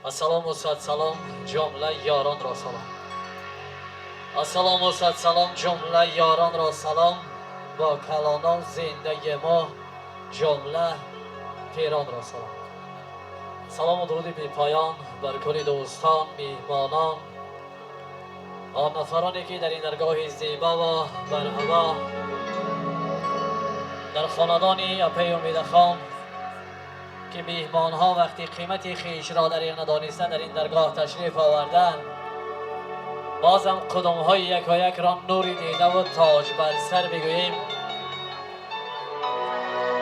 Ассалому сад салом, ҷумла ёронро салом. Ассалому сад салом, ҷумла ёронро салом. Бо калонон зиндаи мо, ҷумла пиронро салом. Салому дуруди бепоён бар кулли дӯстон, меҳмонон, он нафароне ки дар ин даргоҳи зебо ва барҳаво дар хонадони апаи Умедахон, ки меҳмонҳо вақти қимати хешро дар ин надониста дар ин даргоҳ ташриф оварданд, бозам қудумҳои якоякро нури дида ва тоҷ бар сар бигӯем.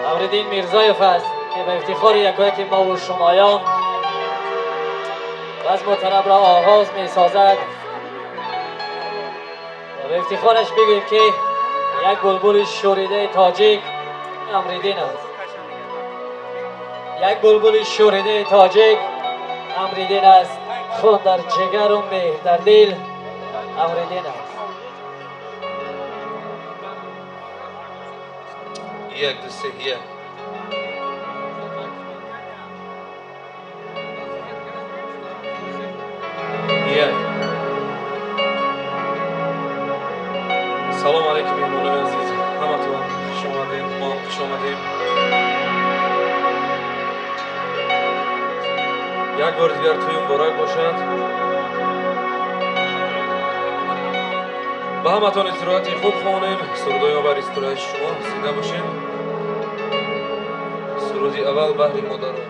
Амриддин Мирзоев аст, ки ба ифтихори якояки мо ва шумоён базму тарабро оғоз месозад ва ба ифтихораш бигӯем, ки як булбули шӯридаи тоҷик Амриддин аст. Як булбули шӯридаи тоҷик Амриддин аст. Хун дар ҷигару меҳр дар дил Амриддин аст. Як, ду, се, як. Як. Салом алейкум, меҳмонони азиз, ҳаматон хуш омадем, мо ҳам хуш омадем. Як бори дигар тӯй муборак бошад. Ба ҳаматон истироҳати хуб хонем. Сурудои мо бар истироҳати шумо. Зинда бошем. Суруди аввал баҳри модарон.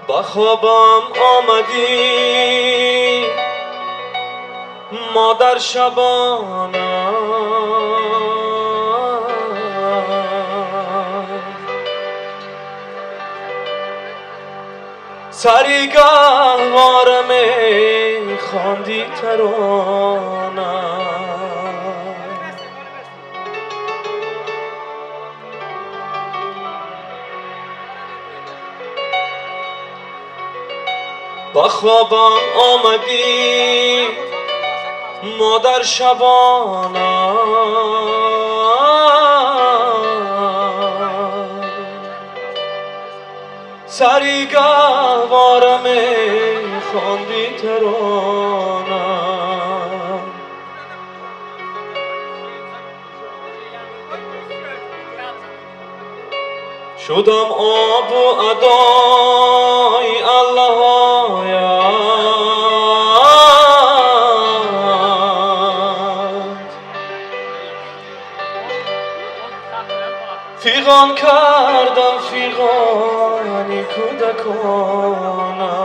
Ба хобам омадӣ, модар, шабона, сари гаҳвора мехондӣ тарона. Ба хобам омадӣ, модар, шабона, сари гаҳвора мехондӣ тарона. Шудам обу адои аллаҳоят, фиғон кардам фиғони кӯдакона.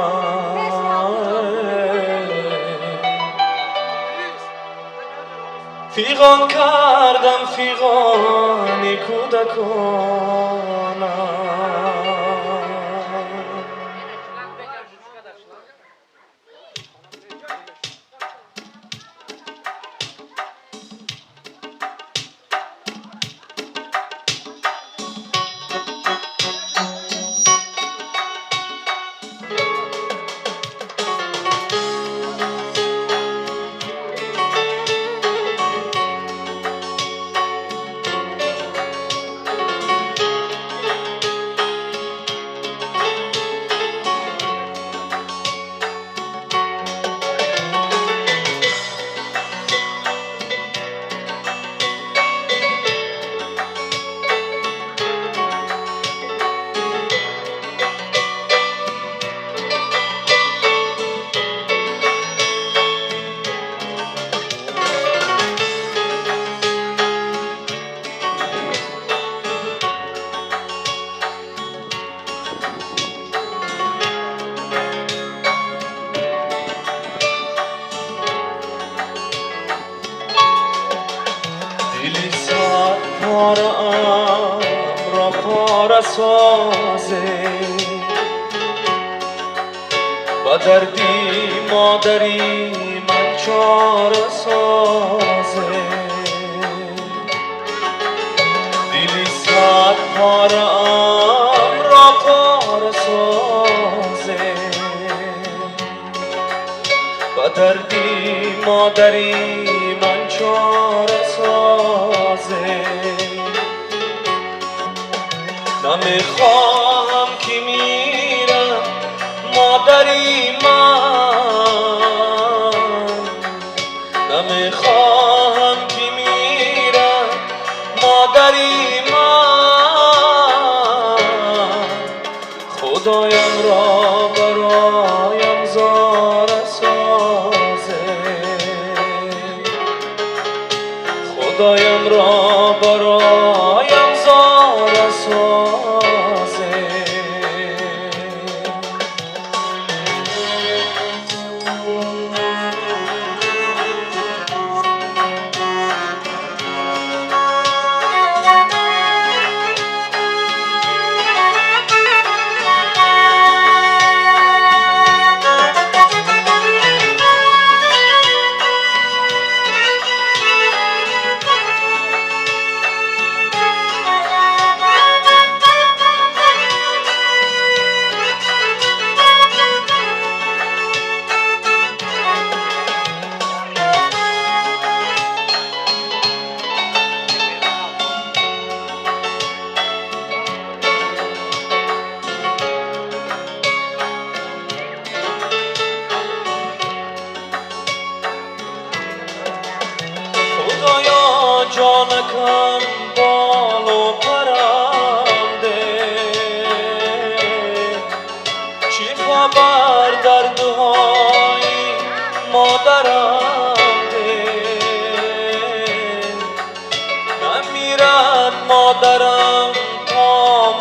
Фиғон кардам фиғони кӯдакона. Дили садпораам ро пора созе, ба дарди модарӣ ман чора созе. Дили садпораам ро пора созе. Ба дарди модари ман чора созе. Намехоҳам ки мирам модари ман, намехоҳам ки мирам модари ман. Худоям ро бароям зора созе, Худоям ро бароям зора созе. Худоё, ҷонакам болу парам де, шифо бар дардҳои модарам де. Намирад модарам то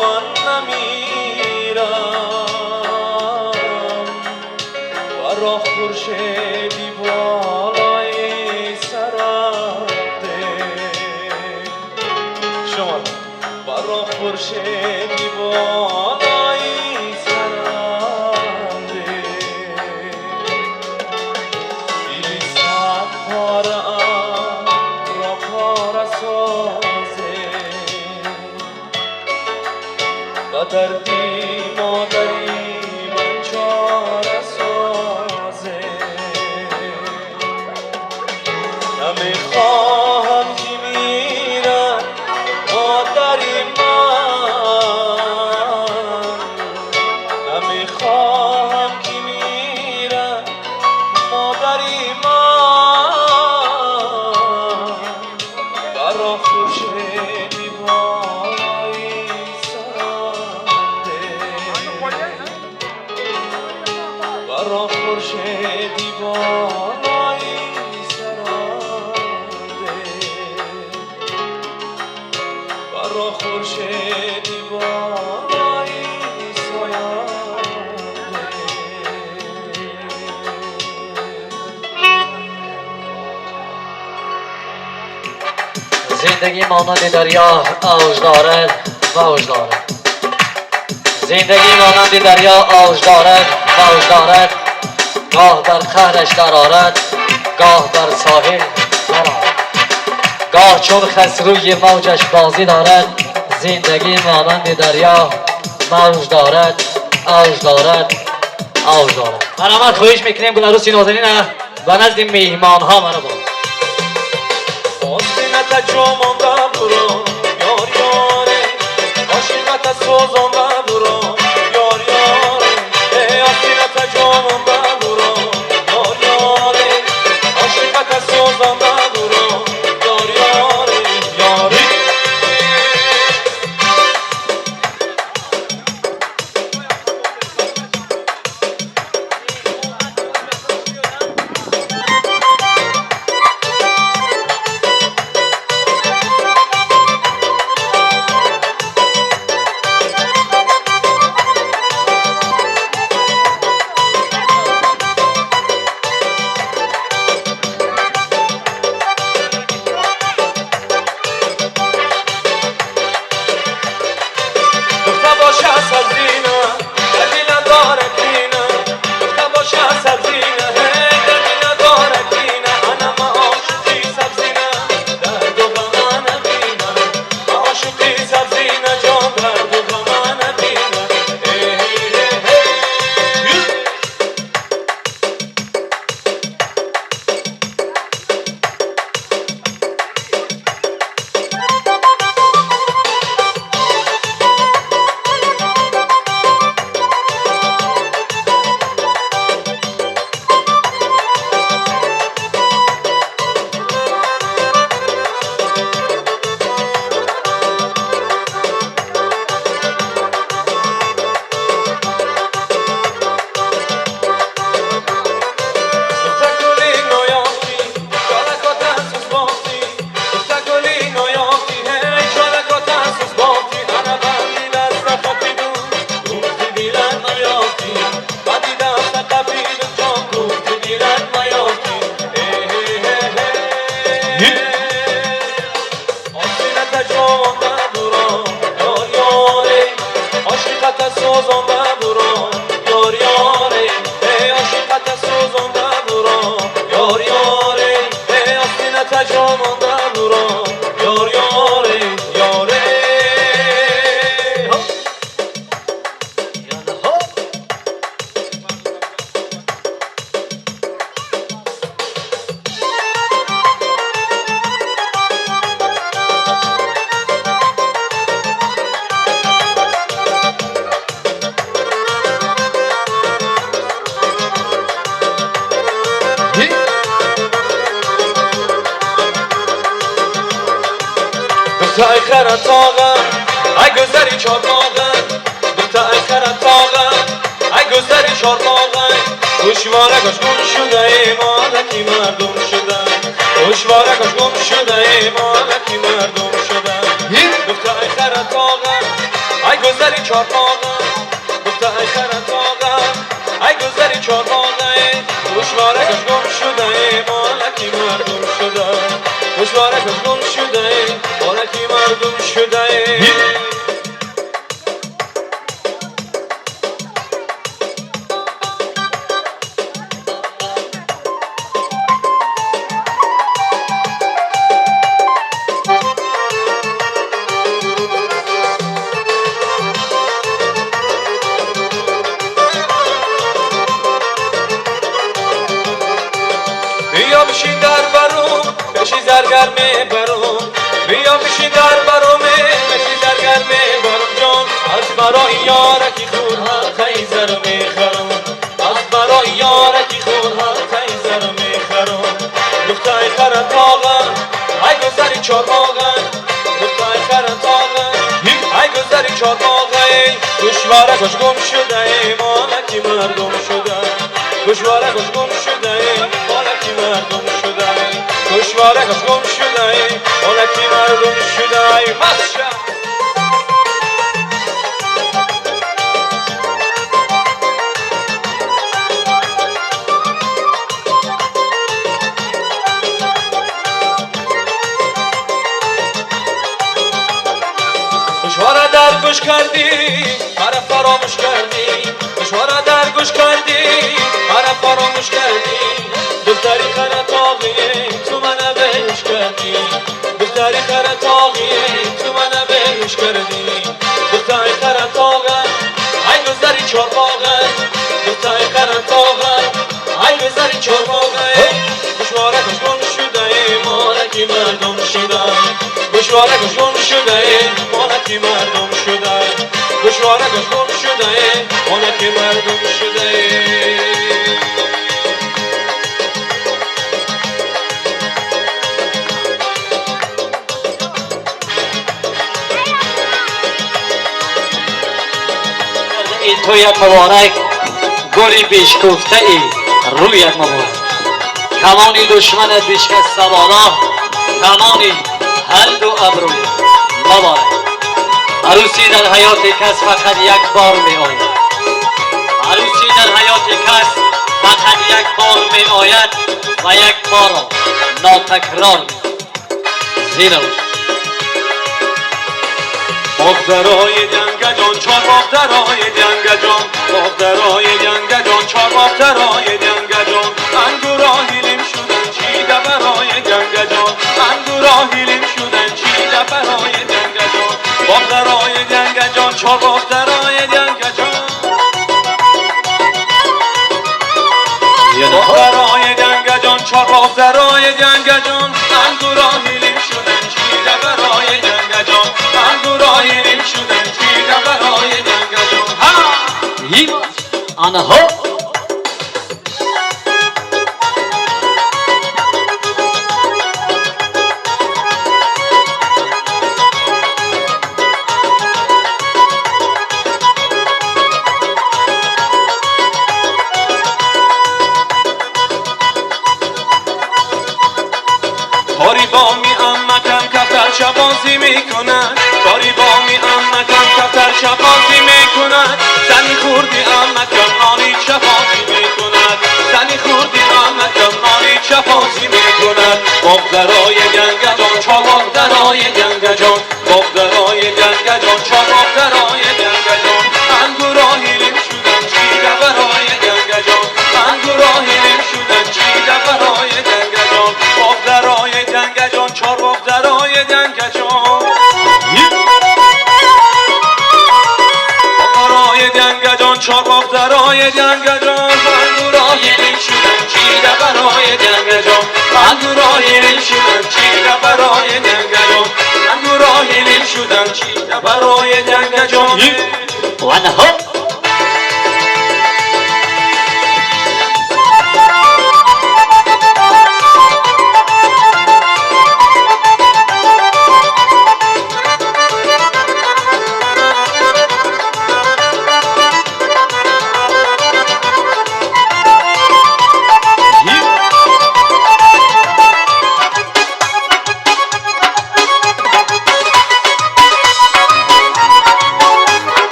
ман намирам, варо хуршеди болои сарам де. Шумо баро хуршеди болои сарам де. Дили сад пораам ро пора созе. Ба дарди модари ман чора созе. Намехоҳам ки мирам модари ман, намехоҳам ки мирам модари ман. Баро хуршеди болои сарам де, баро хуршеди болои сарам де, баро хуршеди болои сарам де. Зиндагӣ монанди дарё авҷ дорад, мавҷ дорад. Зиндагӣ монанди дарё авҷ дорад, мавҷ дорад. Гоҳ дар қаҳраш дарорад, гоҳ бар соҳил барорад, гоҳ чун хасрӯи мавҷаш бозӣ дорад. Зиндагӣ монанди дарё мавҷ дорад, авҷ дорад, авҷ дорад. Марҳамат, хоҳиш мекунем, Гуларуси нозанина ба назди меҳмонҳо маро бод. Остината ҷо монда буро, ёр, ёре, ошината сӯзонда буро, ёр, ёре, э, остината ҷо монда буро, ёр, ёре, ошиқата сӯзонда буро, ёр, ёре, ёре. чорбоға, гуфта ай хара тоға, ай гузари чорбоға, гӯшвора кош гум шуда, молаки мардум шуда, гӯшвора кош гум шуда, молаки мардум шуда. Гуфта ай хара тоға, ай гузари чорбоға, гуфта ай хара тоға, ай гузари чорбоға, гӯшвора кош гум шуда, молаки мардум шуда, гӯшвора кош гум шуда, молаки мардум шуда. بیا بشین در برم بشی زرگر میبرم، بیا بشین در برم بشی زرگر میبرم، جان از برای یارکی خود حلقه زر میخرم، از برای یارکی خود حلقه زر میخرم. گفته ای خره تاغه، ای گذری چارباغه، گفته ای خره تاغه، ای گذری چارباغه، گوشواره کش گم شده، مالکی مردم شده، گوشواره کش گم شده، مالکی مردم شده، گوشواره کش گم شده، مالکی مردم شده. ماشا گوشواره در گوش کردی، مرا فراموش کردی، گوشواره در گوش کردی، مرا فراموش کردی، دختری خره تاقیه تو منو بهش کردی، دختری خره تاقیه تو منو بهش کردی، دختری خره تاقه، ای گذری چارباغه، دختری خره تاقه، ای گذری چارباغه، گوشواره کش گم شده، مالکی مردم شده، گوشواره کش گم شده، مالکی مردم شده، گوشواره کش گم شده، مالکی مردم شده. این تویت مبارک، گلی بیشکفته ای رویت مبارک، کمانی دشمنت بیشکست بالا، کمانی هر دو ابروی مبارک. عروسی در حیات کس فقط یک بار می آید، عروسی در حیات کس فقط یک بار می آید و یک بار ناتکرار می آید. زیرا باغدرای جنگجان، چهار باغدرای جنگجان، باغدرای جنگجان، چهار باغدرای جنگجان، انگورا هیلیم شدن چیده برای جنگجان، انگورا هیلیم شدن چیده برای جنگجان، باغدرای جنگجان، چهار باغدرای جنگجان، باغدرای جنگجان، چهار باغدرای جنگجان، انگورا هیلیم شدن چیده برای جنگجان، انگورا هیلیم شدن چیده برای جنگجان. ها آنها تاری با می امکم کفتر شبازی میکند، تاری با می امکم کفتر شبازی میکند، زنی خوردی امکم نانی چپاتی میکند، زنی خوردی امکم نانی چپاتی میکند. باغدرای جنگجان، چهار باغدرای جنگجان، باغدرای جنگجان، چهار باغدرای جنگجان، انگورا هیلیم شدن چیده برای جنگجان، انگورا هیلیم شدن چیده برای جنگجان، باغدرای جنگجان، چهار باغدرای جنگجان، باغدرای جنگجان، چهار باغدرای جنگجان، انگورا هیلیم شدن چیده برای جنگجان، انگورا هیلیم شدن چیده برای جنگجان، انگورا هیلیم شدن چیده برای جنگجان. وانها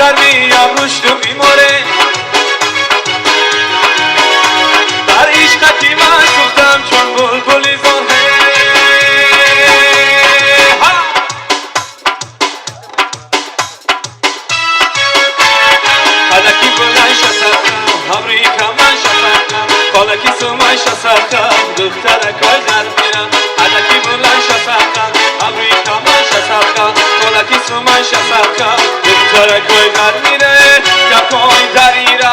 چرمی ابروش تو بیماره در عشقتی من سوختم چون بلبلی زار قدکی بلند شسرخم ابروی کمن شسرخم قالکی سومن شسرخم دخترکای در میرم قدکی بلند شسرخم ابروی کمن شسرخم قالکی سومن شسرخم دخترکای در میره کپای در ایره.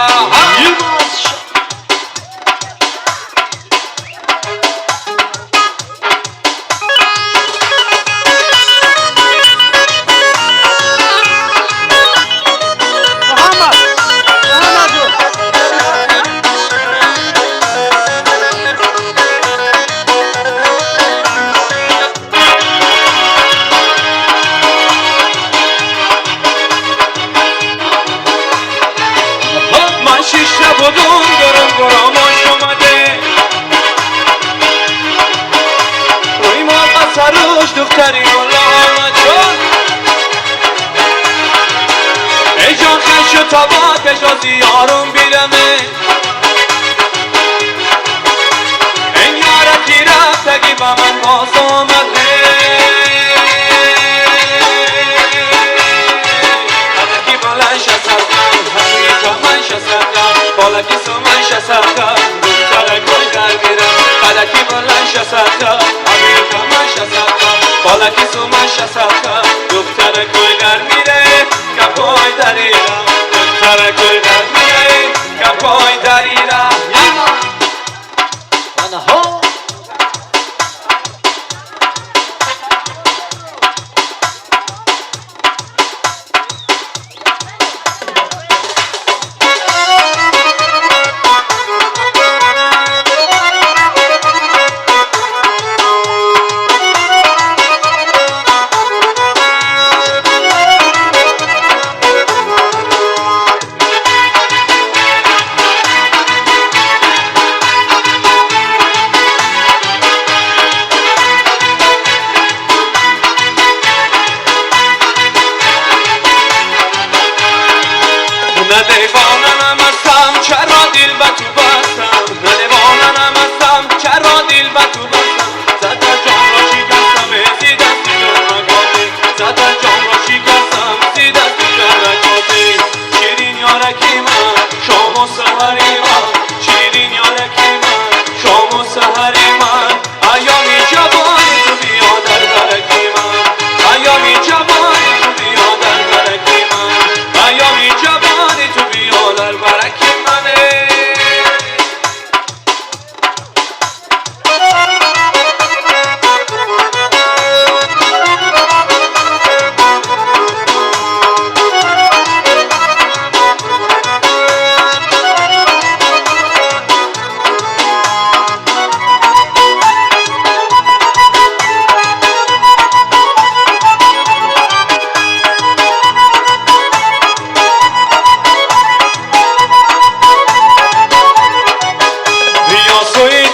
دختری بالا آمد شد ای جان خش و تابا پشازی یارم بیرمه این یارکی رفتگی با من باز آمد قدکی بلند شسرخم همی کمن شسرخم بالکی سومن شسرخم دخترکای در میرم قدکی بلند شسرخم همی کمن شسرخم بالکی سومن شسرخم دخترکای در میره کپای در ایرم دخترکای در میره کپای در ایرم. نه دیوانم هستم چرا دل به تو بستم نه دیوانم هستم چرا دل به تو بستم زده جان را شکستم زی دستی جان زده جان را شکستم زی دستی جان شیرین یارکی من شام و سحری من شیرین یارکی من شام و سحری من ایامی جوانی تو بیا در برکی من ایامی جوانی تو بیا در برکی من ایامی جوانی تو بیا در برکی منه.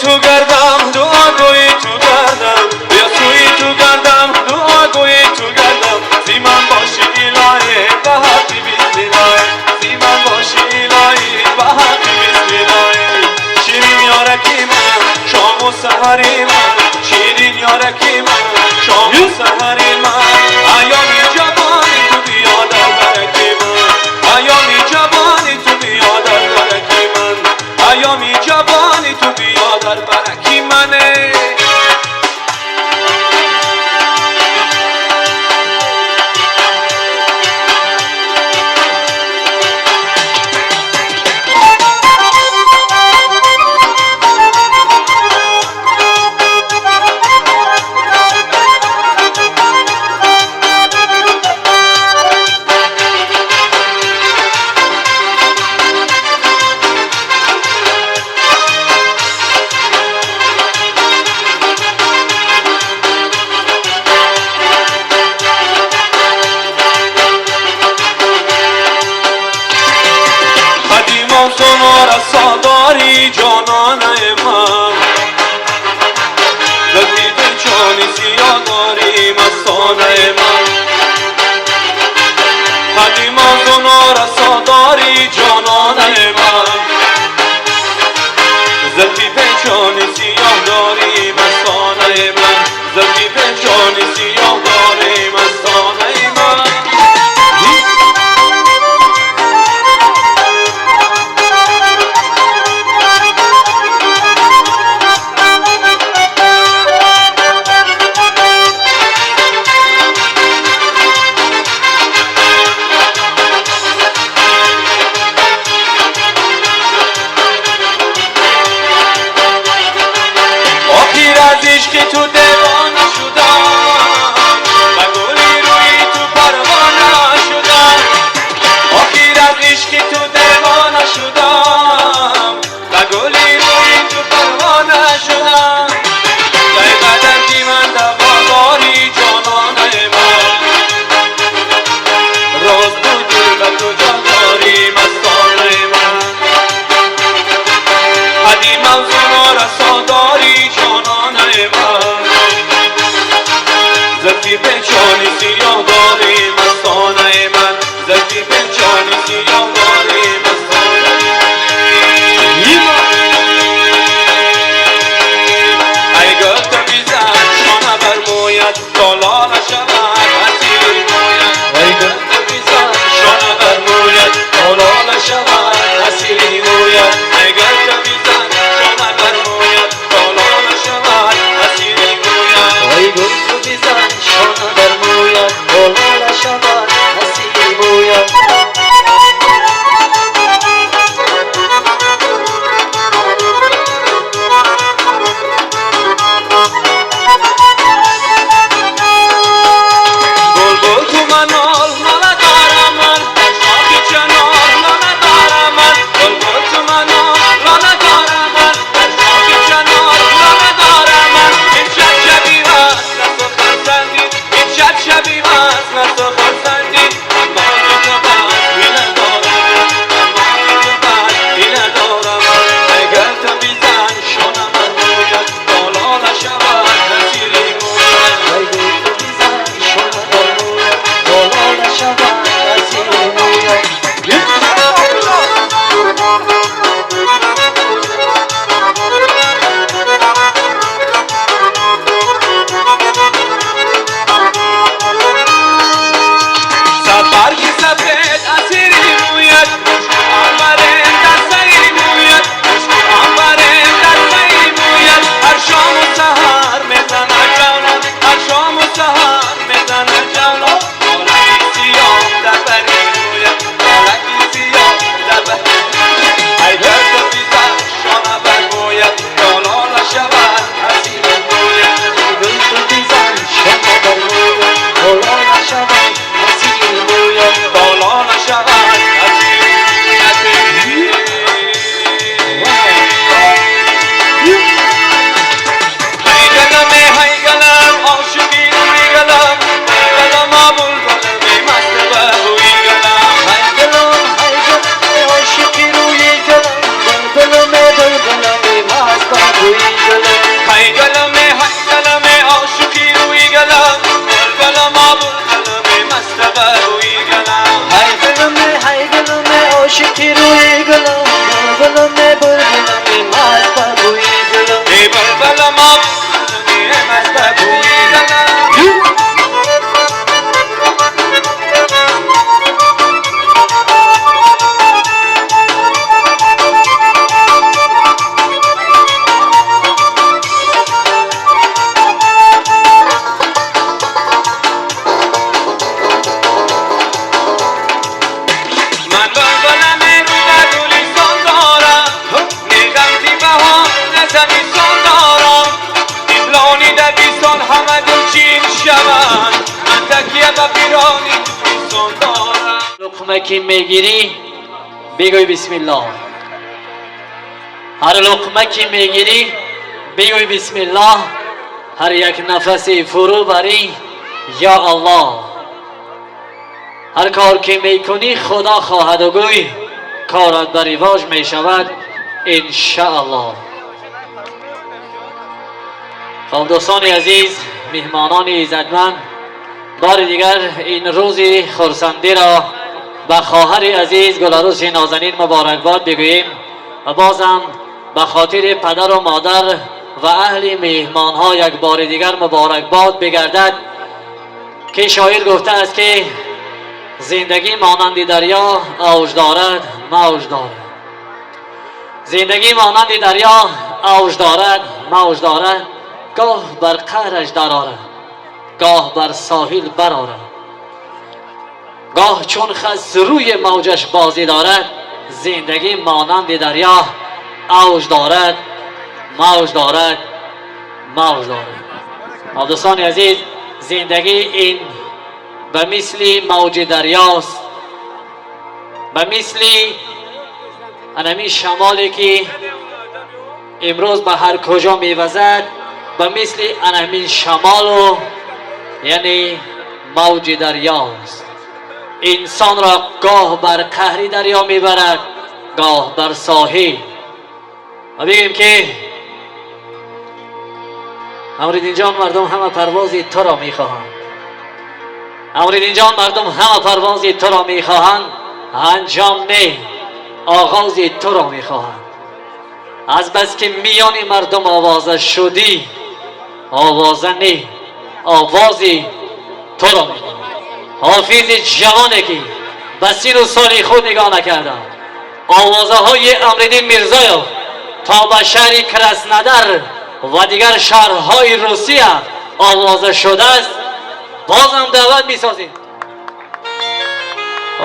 تو گردم دعاگوی تو گردم بیا سوی تو گردم دعاگوی تو گردم زی من باشی الهی به حقی بسم الله زی من باشی الهی به حقی بسم الله شیرین یارکی من شام و سحری من شیرین یارکی من شام و سحری من ایامی جوانی تو بیا در برکی من ایامی جوانی تو بیا در برکی من ایامی جوانی تو بیا در برکی منه. داری جانانه من لطی جانی زیاد داری مستانه من قدیم از дабистон дорам. Тифлони дабистон ҳама гулчин шаванд, ман такя ба пирони дабистон дорам. Луқма ки мегирӣ бигӯй бисмиллоҳ. Ҳар луқма ки мегирӣ бигӯй бисмиллоҳ. Ҳар як нафасе фурӯ барӣ ё Аллоҳ. Ҳар кор ки мекунӣ Худо хоҳад гӯй, корат ба ривоҷ мешавад иншааллоҳ. Хоб дӯстони азиз, меҳмонони иззатманд, бори дигар ин рӯзи хурсандиро ба хоҳари азиз Гуларуси нозанин муборакбод бигӯем ва бозам ба хотири падару модар ва аҳли меҳмонҳо як бори дигар муборакбод бигардад ки шоир гуфтааст ки зиндагӣ монанди дарё авҷ дорад, мавҷ дорад. Зиндагӣ монанди дарё авҷ дорад, мавҷ дорад, гоҳ бар қаҳраш дарорад, гоҳ бар соҳил барорад, гоҳ чун хас рӯи мавҷаш бозӣ дорад. Зиндагӣ монанди дарё авҷ дорад, мавҷ дорад, мавҷ дорад. Дӯстони азиз, зиндагӣ ин ба мисли мавҷи дарёст, ба мисли анами шамоле ки имрӯз ба ҳар куҷо мевазад, ба мисли анамин шамолу яъне мавҷи дарёст. Инсонро гоҳ бар қаҳри дарё мебарад, гоҳ бар соҳил. Ва бигӯем ки Амриддинҷон, мардум ҳама парвози туро мехоҳанд. Амриддинҷон, мардум ҳама парвози туро мехоҳанд, анҷом не, оғози туро мехоҳанд. Аз бас ки миёни мардум овоза шудӣ, овоза не, овози туро мехоҳанд. Ҳофизи ҷавоне ки ба сину соли худ нигоҳ накарда, овозаҳои Амриддин Мирзоев то ба шаҳри Краснодар ва дигар шаҳрҳои Русия овоза шудааст, бозам даъват месозем.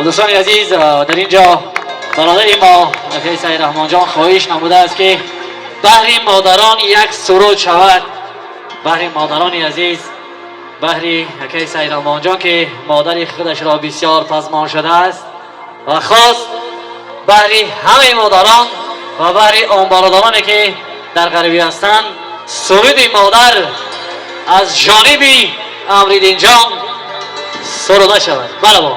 Дӯстони азиз, дар ин ҷо бародари мо акаи Саид Раҳмонҷон хоҳиш намудааст ки баҳри модарон як суруд шавад. Баҳри модарони азиз, баҳри акаи Саид Раҳмонҷон ки модари худашро бисёр пазмон шудааст ва хост баҳри ҳамаи модарон ва баҳри он бародароне ки дар ғарбӣ ҳастанд суруди модар аз ҷониби Амриддинҷон суруда шавад. Бараво.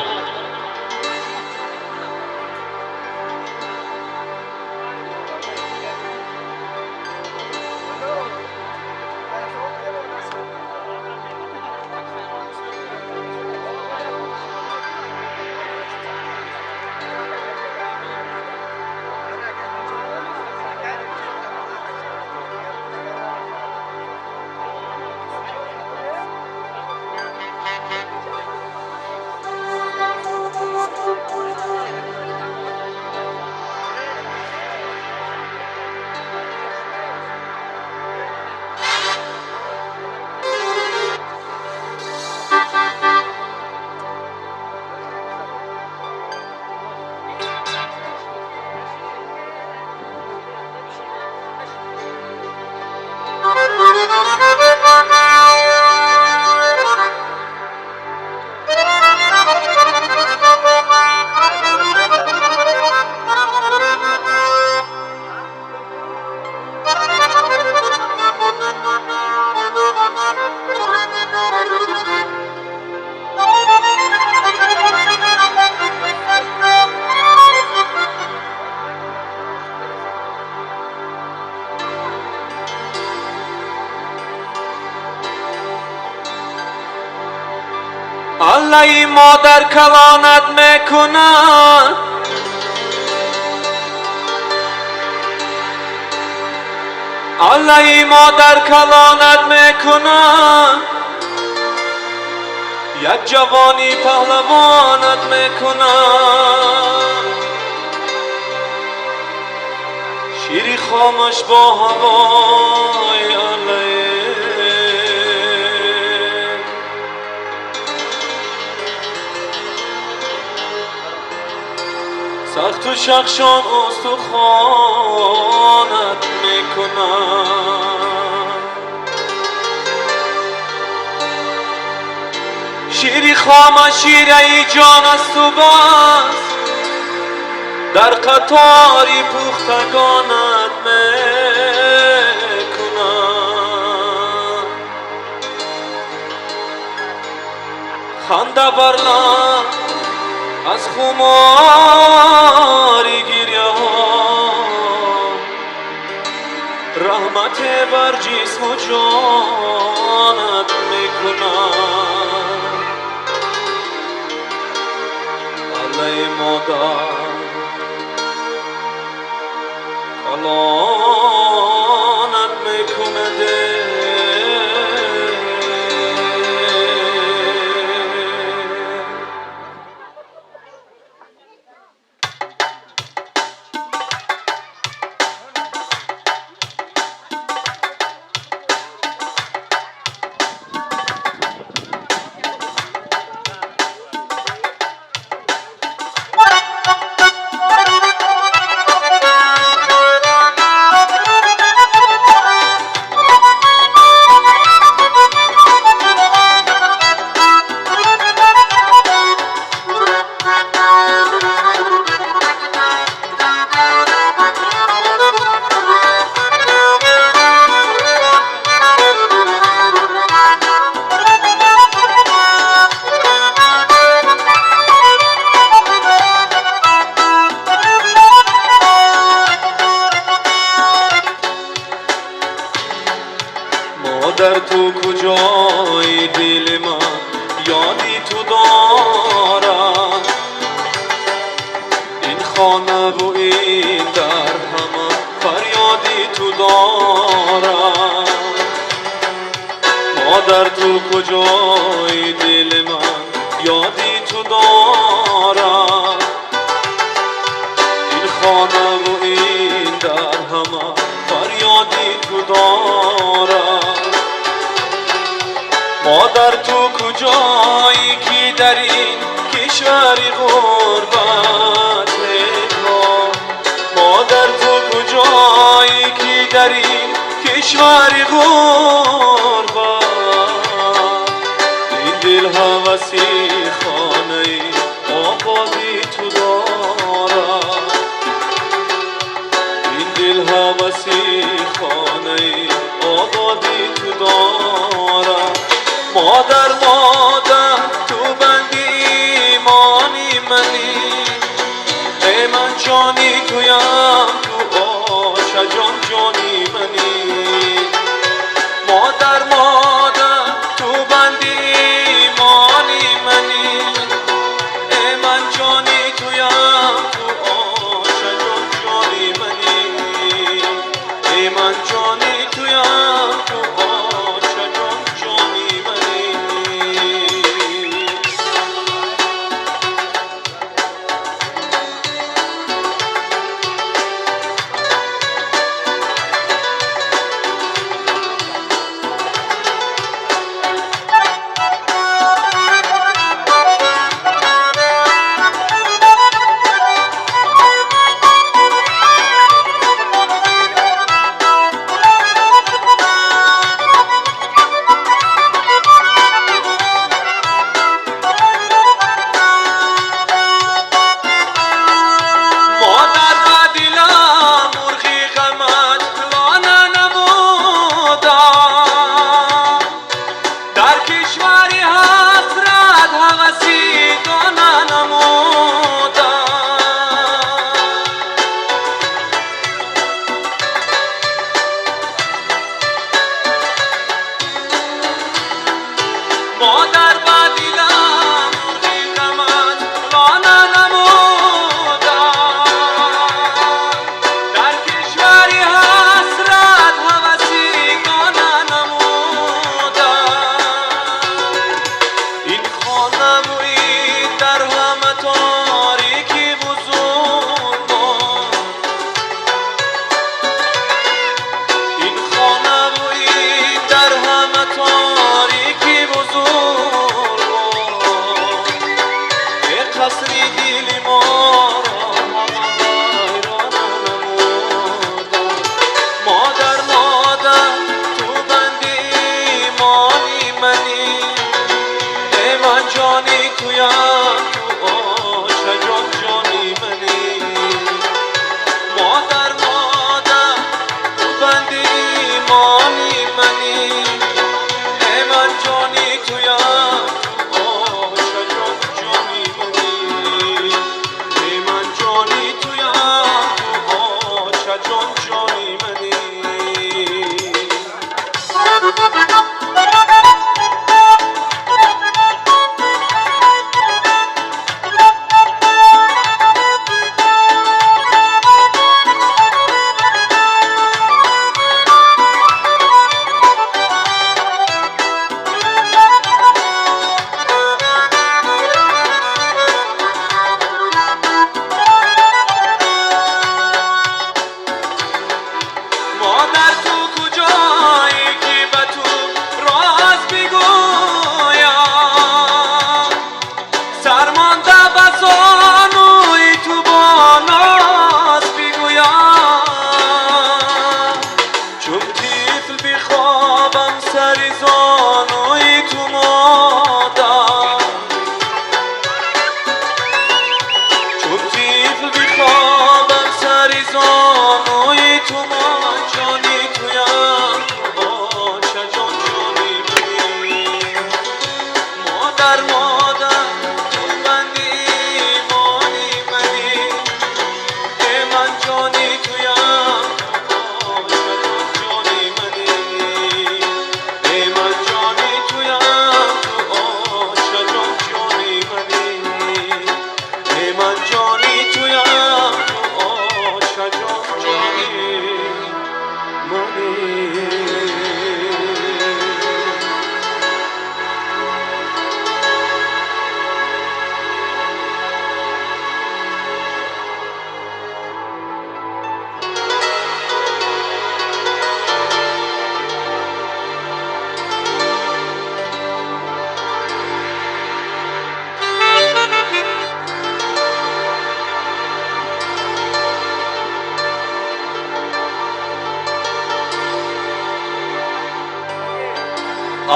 Аллои модар калонат мекунад, Аллои модар калонат мекунад, як ҷавони паҳлавонат мекунад. Шири хомаш бо ҳавои Аллои Сахту шахшон устухонат мекунам. Шири хома шираи ҷон асту бас, дар қатори пухтагонат мекунам. Ханда бар лаб аз хумори гиряҳо, раҳмат бар ҷисму ҷонат мекунам. Аллои модар калонат мекунад. Модар ту куҷои, дили ман ёди ту дорад. Ин хонаву ин дар ҳама фарёди ту дорад. Модар ту куҷои, дили ман ёди ту дорад. Ин хонаву ин дар ҳама фарёди ту дорад. Модар ту куҷоӣ, ки дар ин кишвари ғурбат мекун? Модар ту куҷоӣ, ки дар ин кишвари ғурбат? Ин дил ҳаваси хонаи ободи ту дорад. Ин дил ҳаваси хонаи ободи ту дорад. Модар, модар, ту банди имони мани. Эй ман ҷони туям, ту оша ҷон ҷони мани. Модар, модар, ту банди имони мани. Эй ман ҷони туям, ту оша ҷон ҷони мани. Эй ман ҷони туям, ту оша ҷон ҷони мани. Модар, ба дилам мурғи ғамат лона намудам. Дар кишвари ҳасрат ҳаваси дона намудам. Модар, ба дилам мурғи ғамат лона намудам. Дар кишвари ҳасрат ҳаваси дона намудам. Ин хонаву ин дар ҳама торики бузургон. Ин хонаву ин дар ҳама торики бузургон. Э қасри дили моро ҳама ту ман ҷони туям, оча ҷон ҷони мани. Модар, модар, ту банди имони мани. Э ман ҷони туям, оча ҷон ҷони мани. Э ман ҷони туям, ту оча ҷон ҷони мани. Э ман ҷони туям, ту оча ҷон ҷони мани.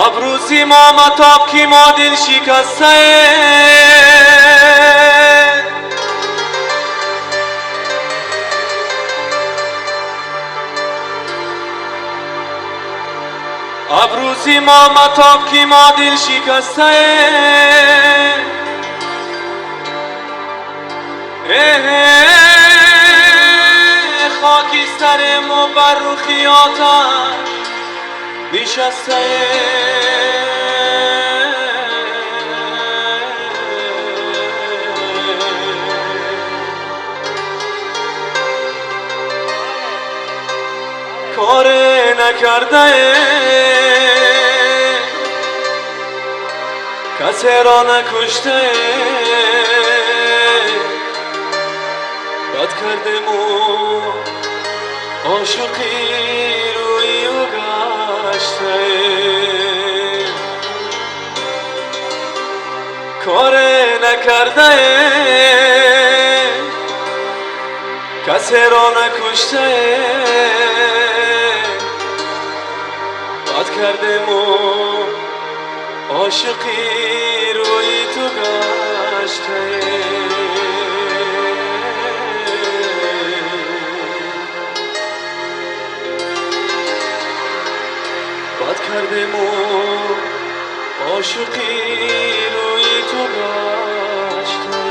Абрӯзи мо матоб ки мо дил шикастаем. Абрӯзи мо матоб ки мо дил шикастаем. Хокистарему бар рухи оташ нишастаем. Коре накардаем, касеро накуштаем, бад кардему ошиқи рӯи ӯ гаштаем. Коре накардаем, касеро накуштаем, бад кардему ошиқи рӯи ту гаштаем. Бад кардему ошиқи рӯи ту гаштаем.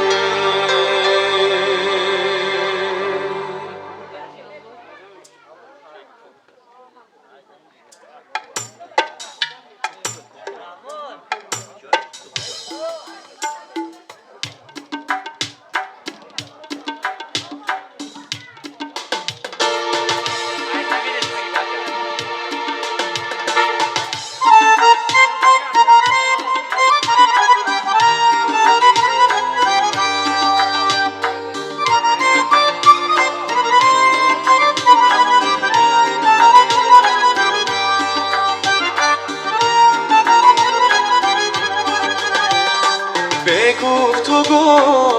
Бегуфтугӯ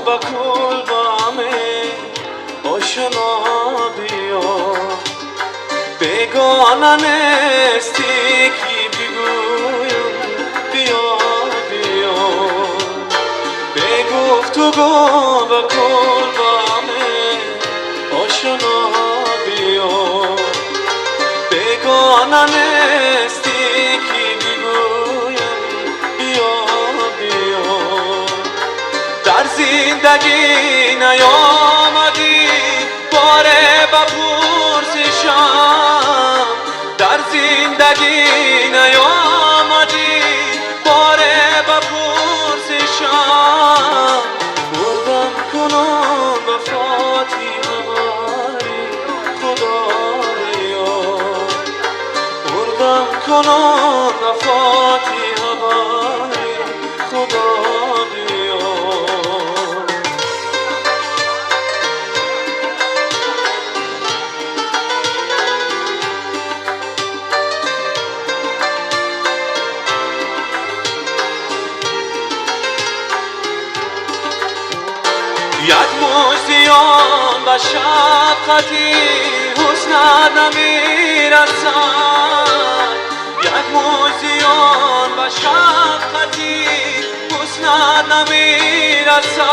ба кулбаме ошно биё, бегона нестӣ ки бигӯям биё биё. Бегуфтугӯ ба кулбаме ошно биё, бегона нестӣ ки бигӯям биё биё. Дар зиндагӣ наёмадӣ боре ба пурсишам, дар зиндагӣ наёмадӣ боре ба пурсишам. Мурдам кунун ба фотиҳа Худоё, мурдам кунун ба фотиҳа Худоё. Як муштиён ба шафқати ҳуснат намерасад, як муштиён ба шафқати ҳуснат намерасад.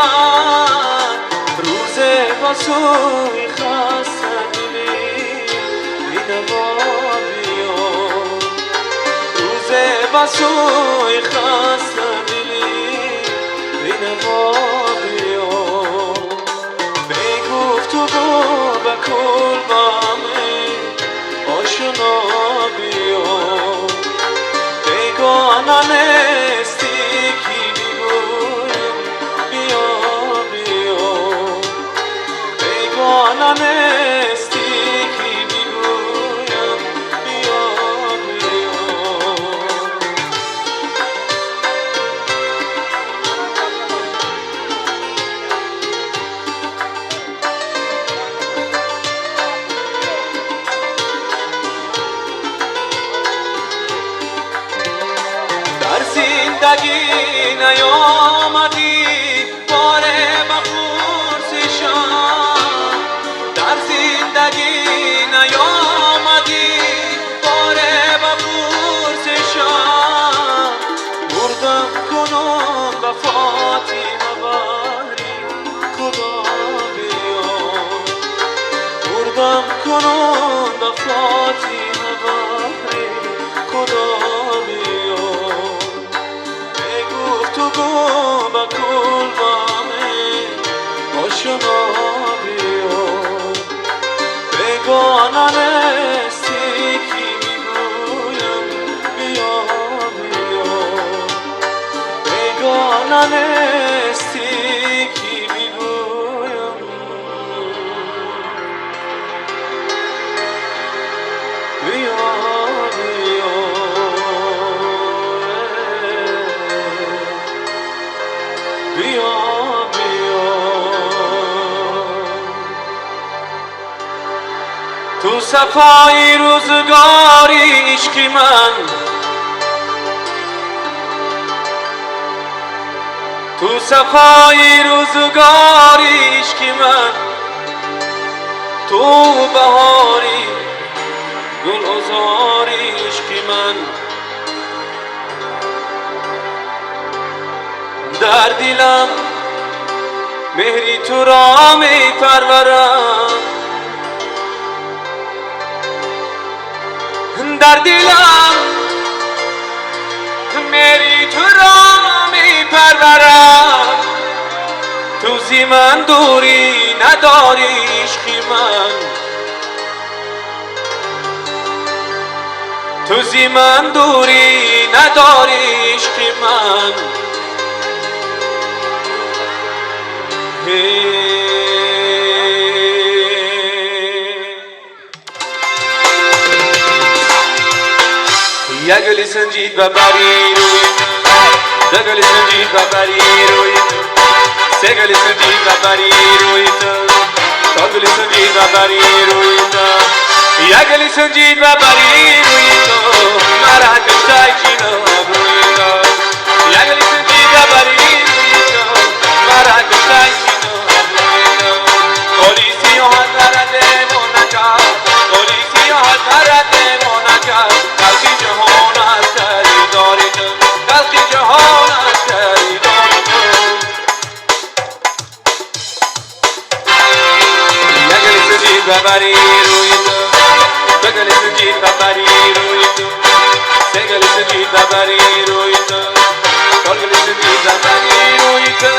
Рӯзе ба сӯи хастадилӣ بینوا بیا روز بسوی خسته دلی بینوا بیا بگفت و با کلبمه آشنا بیا بیگانه نیستی کی بگویم بیا بیا بیگانه نیستی کی بگویم بیا بیا. در زندگی نیامدی باره به پرسشم، در زندگی نیامدی باره به پرسشم، مردم کنون به فاطمه بهری خدا بیا، مردم کنون به فاطمه بهری خدا بیا. بگفت و گو به کلبمه آشنا بیا بیگانه نیستی کی میگویم بیا بیا بیگانه نیستی کی میگویم بیا بیا بیا بیا. تو صفای روزگاری عشقی من، تو صفای روزگاری عشقی من، تو بهاری گل عذاری عشقی من، در دلم مهری تو را می پرورم، در دلم مهری تو را می پرورم، تو زی من دوری نداری عشقی من، تو زی من دوری نداری عشقی من. یک گلی سنجید و بری روی، دو گلی سنجید و بری روی، سه گلی سنجید و بری روی تو، چهار گلی سنجید و بری روی تو، یک گلی سنجید و بری روی تو، مرا کشتای چین روی تو، یک گلی سنجید و بری روی تو، مرا کشتای چین روی تو، پلیسی ها دیوانه کرد، پلیسی ها دیوانه کرد، خلقی جهان از خریداری تو، خلقی جهان از خریداری تو. یک گلی سنجید و بری روی تو، دو گلی سنجید و بری روی تو، سه گلی سنجید و بری روی تو، چهار گلی سنجید و بری روی تو.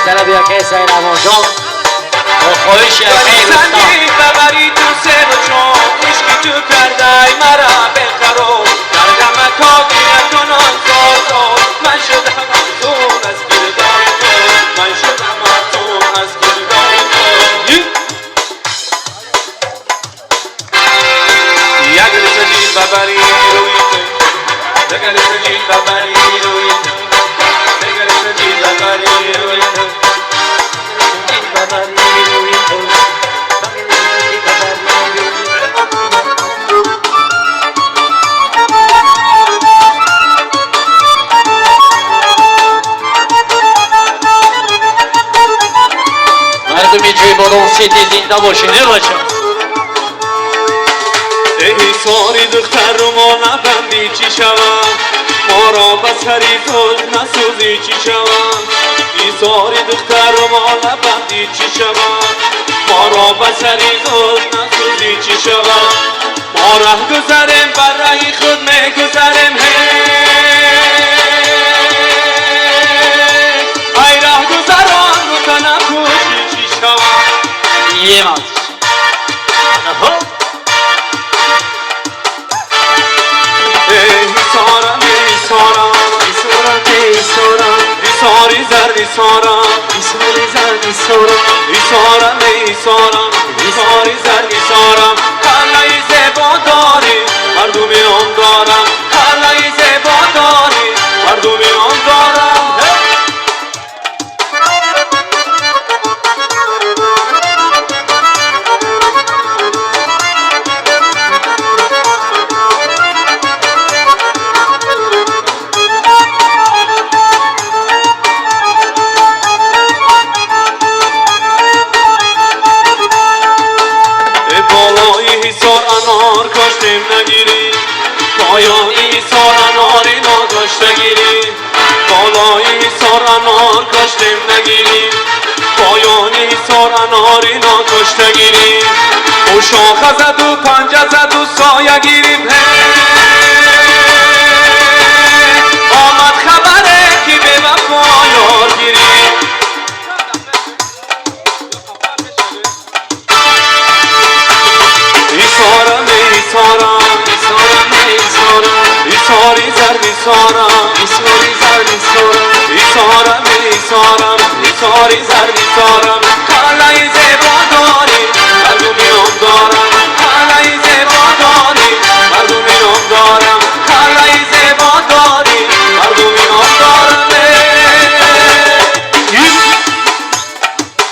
طلب یکی سید عمان جان و خواهش یکی رستم ببری تو سه و چون عشقی تو کردای مرا بخرو در غم کاغی نکنان زار من شدم افزون از گردای تو من شدم افزون از گردای تو یک سجیل ببری روی تو یک سجیل ببری روی تو یک سجیل ببری روی تو ببری روی تو مردمی جویبادان سیتی زنده باشین بچه ای ساری دختر ما نبندی چی شوم ما را به سری زلف نسوزی چی شوم ای ساری دختر ما نبندی چی شوم ما را به سری زلف نسوزی چی شوم ما ره گذریم بر رهی خود میگذریم ای ره گذران رو تنم پوشی چی شوم یه ماز سارم سارم سارم ساری زردی سارم ساری زردی سارم سارم سارم ساری زردی سارم قلعه زیبا داری مردمی آن دارم قلعه زیبا داری مردمی آن دارم انار کاشتیم نگیری پایان ایثار اناری ناکاشته گیری بالای ایثار انار کاشتیم نگیری پایان ایثار اناری ناکاشته گیری او شاخه زد و پنجه زد و سایه گیریم آمد خبره که به وفا یار گیریم ایثاری زرد ایثارم ایثاری زرد ایثارم ایثارم ایثارم ایثاری زرد ایثارم قلعه زیبا داری مردمی آن دارم قلعه زیبا داری مردمی آن دارم قلعه زیبا داری مردمی آن دارم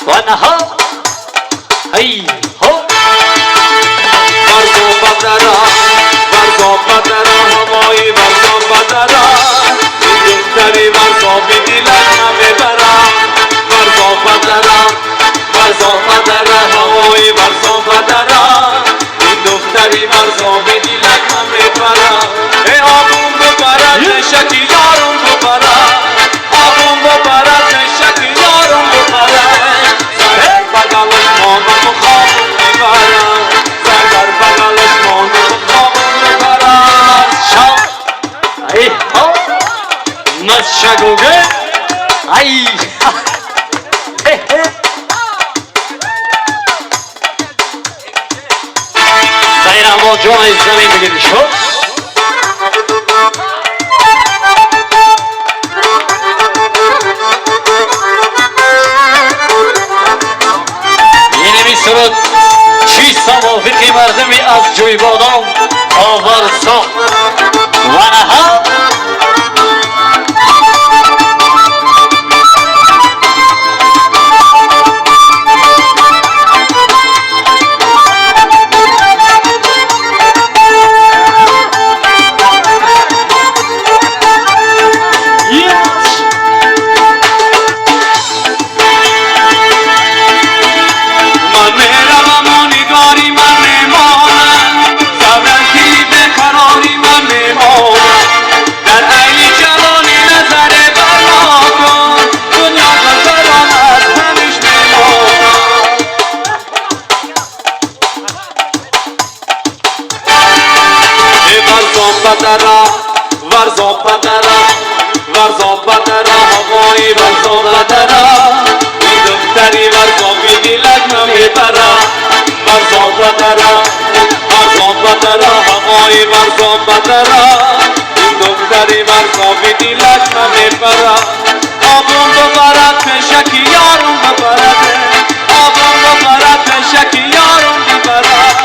و نها هی هو ورزا بدرم ورزا بدرم هوایی ورزا بدرم این دختری ورزا به دلت نمیبرم ورزا بدرم ورزا بدرم هوایی ورزا بدرم این دختری ورزا به دلت نمیبرم ای آبون ببرد نشکی یارم ببرد آبون ببرد نشکی یارم ببرد سر بغلش مانم و خوابم میبرم سر در بغلش مانم و خوابم میبرم ای ها مسشگوگه ای سید احمد جان از زمین بگیری شد اینمی سرود چیست موافقی مردمی از جویبادان آورزا و نها من میروم و نگاری من میمانم صبرکی به قراری من میمانم در عین جوانی نظر بر ما کن دنیا گذران از همیش میمانم ای ورزا بدرم ورزا بدرم ورزا بدرم هوایی ورزا بدرم Ҳавои Варзоб бадара, ин духтари Варзоби дилаш намепара. Обум бибарад пешаки ёрум бибарад, обум бибарад пешаки ёрум бибарад,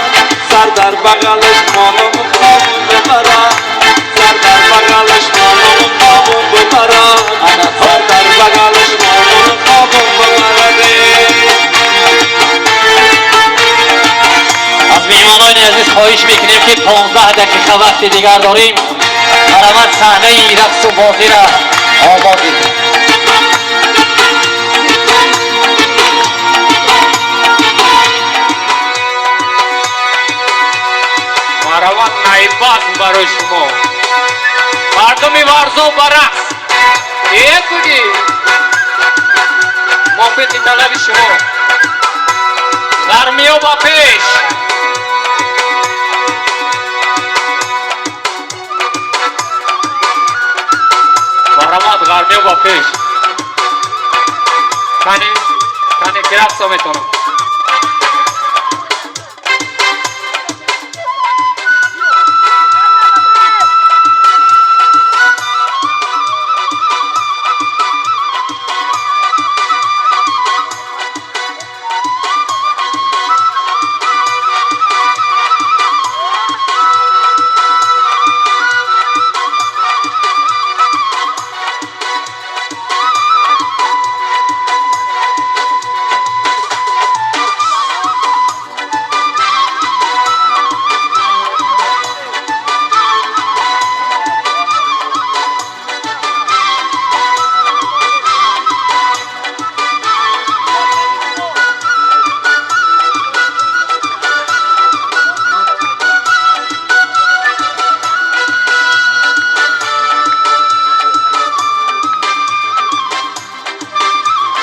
сар дар бағалаш монам хобум бибарад, сар дар бағалаш монам хобум бибарад, сар дар бағалаш монам хобум бибарад. Аз меҳмонони азиз хоҳиш мекунем, ки 15 дақиқа вақти дигар дорем. Марҳамат, саҳнаи рақсу бозиро оғоз мекунем. Марҳамат, найбазм барои шумо. Мардуми Варзоб ба рақс е куди мувофиқи талаби шумо. Ғармиё ба пеш. Марҳамат, ғармиё ба пеш. Кани кани, ки рақсо метавонам?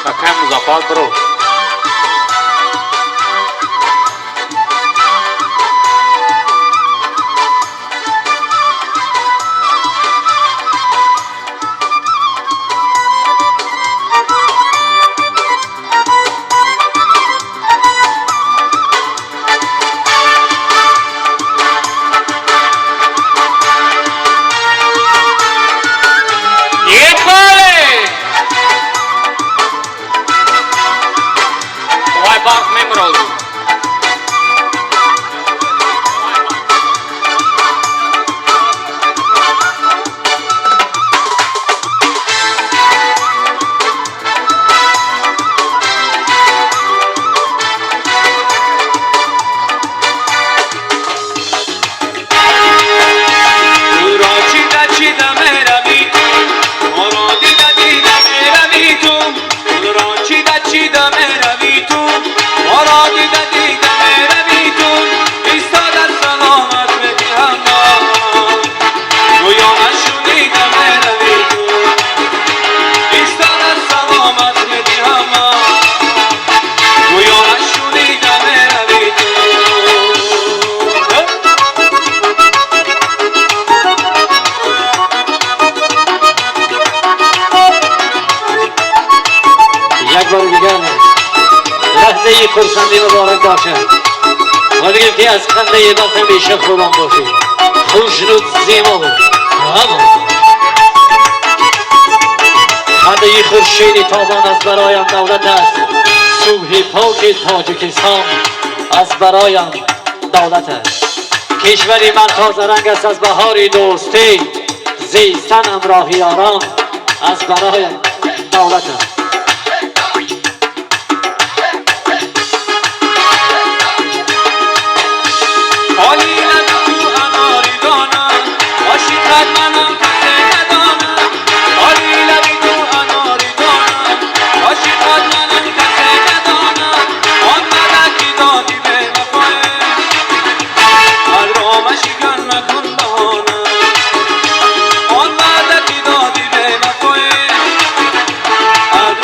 Акай Музаффар, биро. Ехали! Вай, барқ мемирозу. Гулро чида чида меравӣ ту, моро дида дида меравӣ ту. Гулро чида чида меравӣ ту, моро дида дида меравӣ ту. Истода саломат медиҳам, гӯё нашунида меравӣ ту. Истода саломат медиҳам, гӯё нашунида меравӣ ту. Як бор дигар лаҳзаи хурсандӣ муборак бошад ва бигем, ки аз хандаи бахт ҳамеша хуррам бошед, хушнуд, зебо ҳамон. Хандаи хуршеди тобон аз бароям давлат аст, субҳи поки Тоҷикистон аз бароям давлат аст. Кишвари ман тозаранг аст аз баҳори дӯстӣ, зистан ҳамроҳи ёрон аз бароям давлат аст. Холи лаби ту анори дона, ошиқат манам, касе надона. Холи лаби ту анори дона, ошиқат манам, касе надона. Он ваъда ки додӣ бевафое, қалбро машикан, макун баҳона. Он ваъда ки додӣ бевафое, қалбро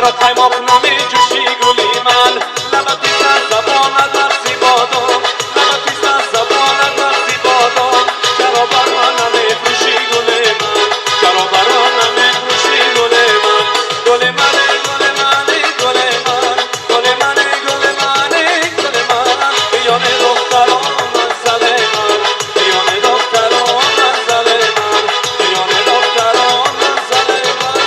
چرا قیماق نمیجوشی گلی من؟ لبت پیست از زبانت مغزی بادام، لبت پیست از زبانت مغزی بادام، چرا بر من نمیفروشی گل من؟ چرا بر من نمیفروشی گل من؟ گل من، گل من، گل من، گل من، گل من، گل من، میان دختران منزل من، میان دختران منزل من، میان دختران منزل من.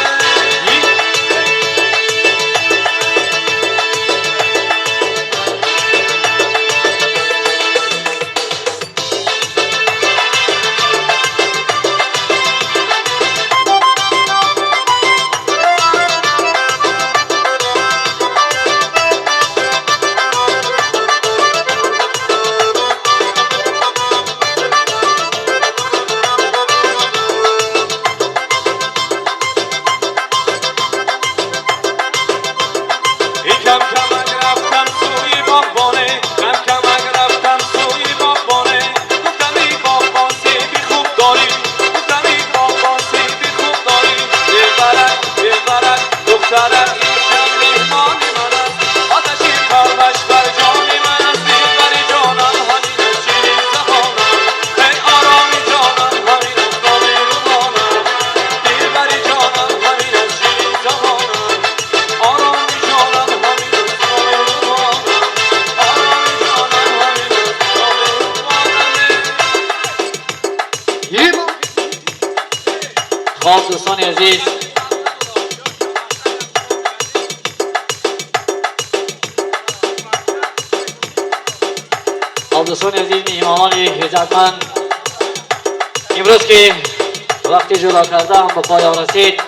ای کم کمک رفتم سوی باغبانه، کم کمک رفتم سوی باغبانه، گفتم ای باغبان سیبی خوب داری، گفتم ای باغبان سیبی خوب داری، دلبرک دلبرک دخترک این شب مهمان من است، آتش پرورش بر جان من است، دلبر جانم همین از شیرین زبانم، ای آرامی جانم همین از نامهربانم، دلبر جانم همین از شیرین زبانم، آرامی جانم همین از نامهربانم، آرامی جانم همین از نامهربانم. خب دوستان عزیز، خب دوستان عزیز، میهمانان عزتمند، امروز که وقتی جدا کردم به پایان رسید،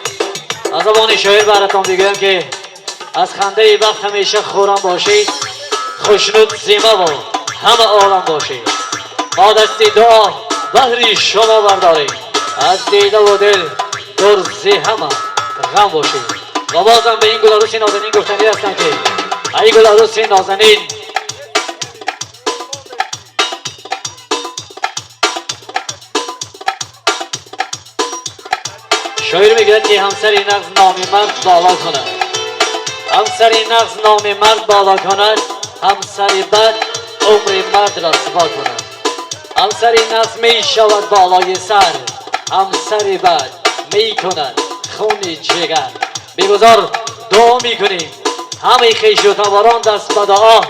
از زبان شاعر براتان بگویم که از خنده بخت همیشه خورم باشید، خوشنود زیمه و همه عالم باشید. ما دست دعا بهری شما برداریم، از دیده و دل دور ز همه غم باشید. و بازم به این گل عروس نازنین گفتنی هستم که ای گل عروس نازنین، شاعر میگوید که همسر نغز نام مرد بالا کند، همسر نغز نام مرد بالا کند، همسر بد عمر مرد را سپا کند. همسر نغز می شود بالای سر، همسر بد می کند خون جگر. بگذار دعا می کنیم همه خویش و تباران دست به دعا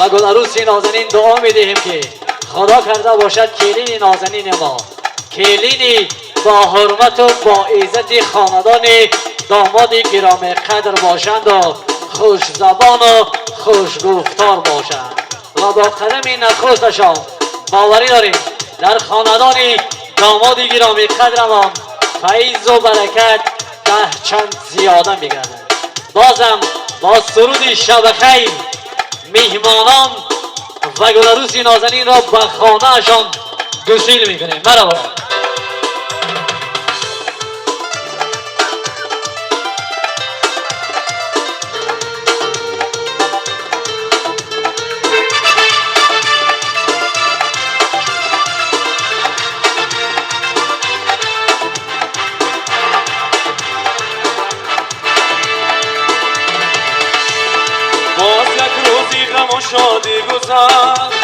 و گل عروس نازنین دعا می دهیم که خدا کرده باشد کلین نازنین ما، کلینی با حرمت و با عزت خاندان داماد گرامی قدر باشند و خوش زبان و خوش گفتار باشند. و با قدم نخستشان باوری داریم در خاندان داماد گرامی قدرمان فیض و برکت 10 چند زیاده میگردد. بازم با سرود شب خیر میهمانان و گل عروس نازنین را به خانه‌شان گسیل میکنیم. مرحبا. باز یک روزی غم و شادی گذشت،